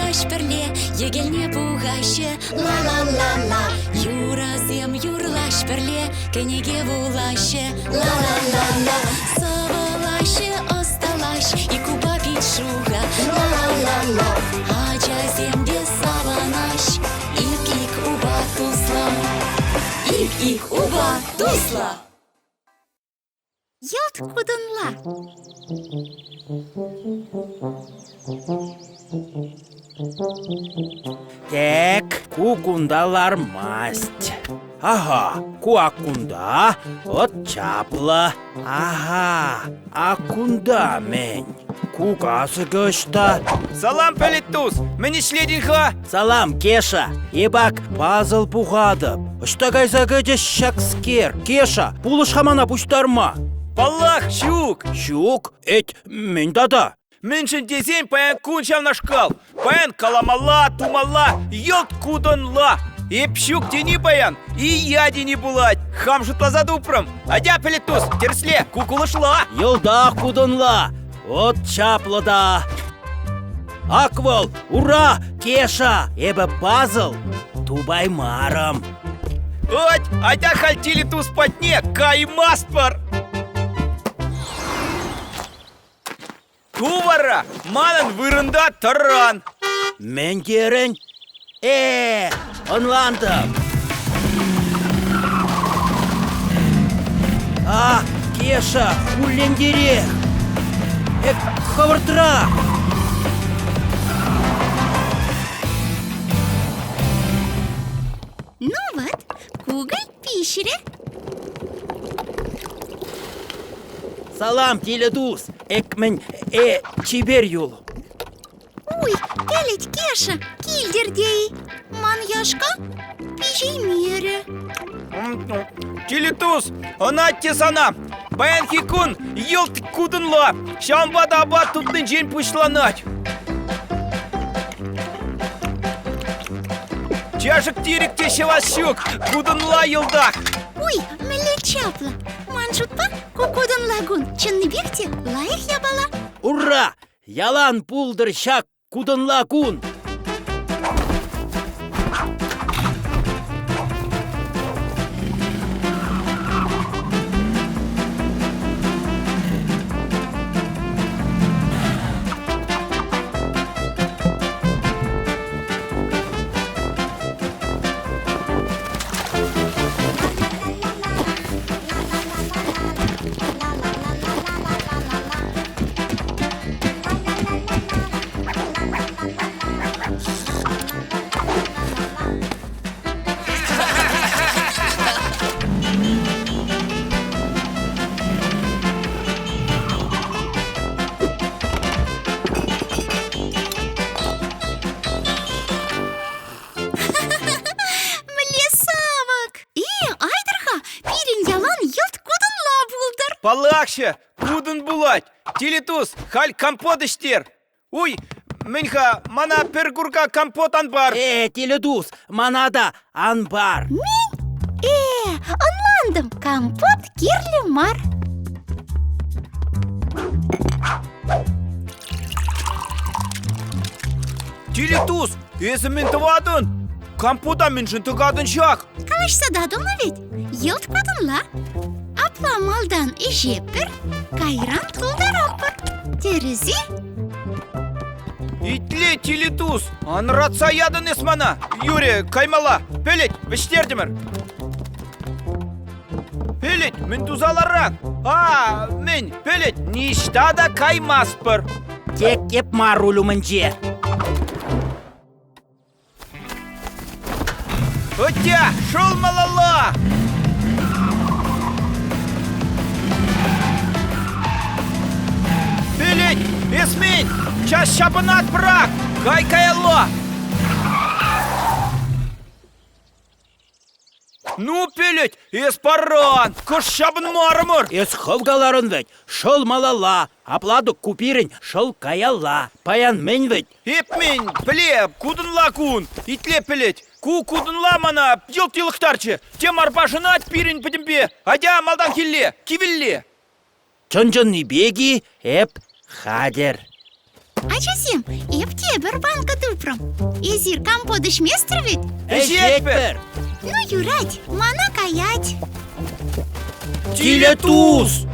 юрлаҫ пӗрле, йӗкелне пухаҫҫӗ. Ла-ла-ла-ла, юрӑсем юрлаҫ пӗрле, кӗнеке вулаҫҫӗ. Ла-ла-ла-ла, сӑвӑлаҫҫӗ, ӑсталаҫ, ик упа пит шухӑ. Ла-ла-ла-ла, ачасем те савӑнаҫ, ик-ик упа туслӑ. Ик-ик упа туслӑ. Йӑлт кутӑнла. Тек ку кунта лармасть. Ага, ку аккунта, от чаплӑ. Ага, аккунта-мӗн. Ку касӑкӗ ӑҫта? Салам, пӗлӗт тус! Мӗн ӗҫлетӗн-ха? Салам, Кеша! Эп ак пазл пухатӑп. Ӑҫта кайса кӗчӗ ҫакскер? Кеша, пулӑш-ха мана пуҫтарма. Паллах, ҫук! Ҫук? Эть, мӗн тата? Мӗншӗн тесен паян кун ҫавнашкал. Паян каламалла, тумалла, йӑлт кутӑнла. Эп ҫук тени паян и я тени пулать. Хам шутласа тупрӑм. Атя, пӗлӗт тус, тӗрӗсле, ку кулӑшла. Йӑлтах кутӑнла. Вот чаплӑ та. Ак вӑл, ура, Кеша, эпӗ пазл тупаймарӑм. Ать, атя халь тилӗ тус патне каймастпӑр. Ку вара манӑн вырӑнта тӑран. Мӗн терӗн? Э, ӑнлантӑм. А, Кеша, хуллентерех. Эп хӑвӑртрах. Ну вот, кукӑль пиҫрӗ. Салам, тилӗ тус! Экмӗн, э, чипер юл. Уй, пӗлет Кеша, килтӗр те-и? Ман яшка пиҫеймерӗ. Тилӗ тус, ӑна те сана. Паянхи кун йӑлт кутӑнла. Ҫавӑнпа та апат тутнинчен пуҫланать. Чашӑк-тирӗк те ҫӑвас ҫук, кутӑнла йӑлтах. Уй, мӗнле чаплӑ! Ман шутпа, ку кутӑнла кун чӑннипех те лайӑх япала. Ура! Ялан пултӑр ҫак кутӑнла кун! Мӗнле савӑк! И, айтӑр-ха, пирӗн ялан йӑлт кутӑнла пултӑр. Паллахчӗ, кутӑн пулать. Тилӗ тус, халь компот ӗҫтер. Уй, мӗн-ха, мана пӗр курка компот ан пар. Э, тилӗ тус, мана та ан пар. Мӗн? Э, ӑнлантӑм, компот кирлӗ мар. Тилӗ тус, эсӗ мӗн тӑватӑн? Компота мӗншӗн тӑкатӑн ҫак? Калаҫса татӑлнӑ вӗт, йӑлт кутӑнла. Апла малтан ӗҫеппӗр, кайран тултаратпӑр. Тӗрӗс-и? Итле, тилӗ тус, анратса ятӑн эс мана. Юрӗ, каймалла. Пӗлет, вӗҫтертӗмӗр. Пӗлет, мӗн туса ларан? А, мӗн, пӗлет, ниҫта та каймастпӑр. Тек эп мар руль умӗнче. Отя, шел малалла! Пӗлет, эс мӗн, час ҫапӑнатпӑрах, кай каялла! Ну, пӗлет, эс паран, кӑш ҫапӑнмарӑмӑр. Эс хӑв каларӑн вӗт, шӑл малалла, апла-тӑк ку пирӗн шӑл каялла. Паян мӗн вӗт? Эп мӗн, пӗле, кутӑнла кун, итле пӗлет. Ку кутӑнла мана йӑлт йӑлӑхтарчӗ. Тем арпашӑнать пирӗн пӗтӗмпе. Атя малтанхилле, кивӗлле. Чӑн-чӑннипе-и эп хатӗр. Ачасем, эп тепӗр банка тупрӑм. Эсир компот ӗҫместӗр вӗт? Ӗҫетпӗр! Ну, юрать, мана каять. Тилӗ тус!